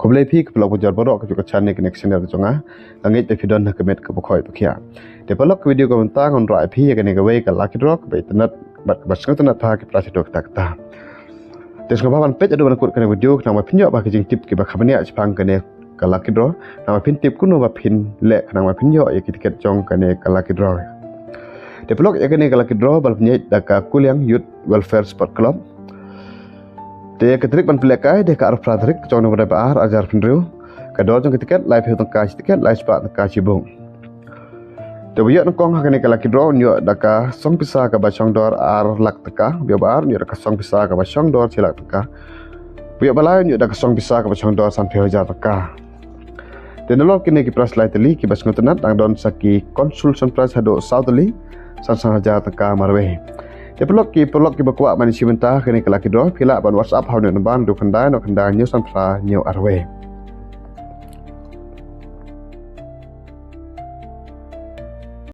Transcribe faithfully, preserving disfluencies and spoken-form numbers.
Khublei phi ki paralok bajor baroh ki ju kyrshan ïa kane ka channel jong nga. Nga ngeit ba phi don ha ka met kaba khoi ba khiah. Te paralok, ka video ka mynta ngan wanrah ïa phi ïa kane kawei ka lucky draw kaba itynnad bad kaba sngewtynnad bha ki prize haduh katta katta. Te sngewbha ban peit haduh ban kut kane ka video khnang ba phin ïoh bha ki jingtip kiba kham bniah shaphang kane ka lucky draw, khnang ba phin tip kumno ba phin leh khnang ba phin ïoh ïa ki tiket jong kane ka lucky draw. Te paralok, ïa kane ka lucky draw ba la pynïaid da ka Kuliang Youth Welfare Sport Club. Te ka tarik ban pynlehkai dei ka arphew phra tarik jong u bnai ba ar, ar hajar arphew hynriew. Ka dor jong ka tiket laiphew tyngka shi tiket, laispah tyngka shi buk. Te uba ïoh nyngkong ha kane ka lucky draw un ïoh da ka song pisa kaba shong dor ar lak tyngka, uba ïoh ba ar un ïoh da ka song pisa kaba shong dor shi lak tyngka. Uba ïoh ba lai un ïoh da ka song pisa kaba shong dor sanphew hajar tyngka. Te nalor kine ki prize lai tylli kiba sngewtynnad dang don sa ki consolation prize haduh saw tylli, san san hajar tyngka marwei. Te paralok, ki paralok kiba kwah ban ïashim bynta ha kane ka lucky draw, phi lah ban WhatsApp ha une u number, hynriew khyndai, hynriew khyndai, hynñiew san phra, hynñiew arwei.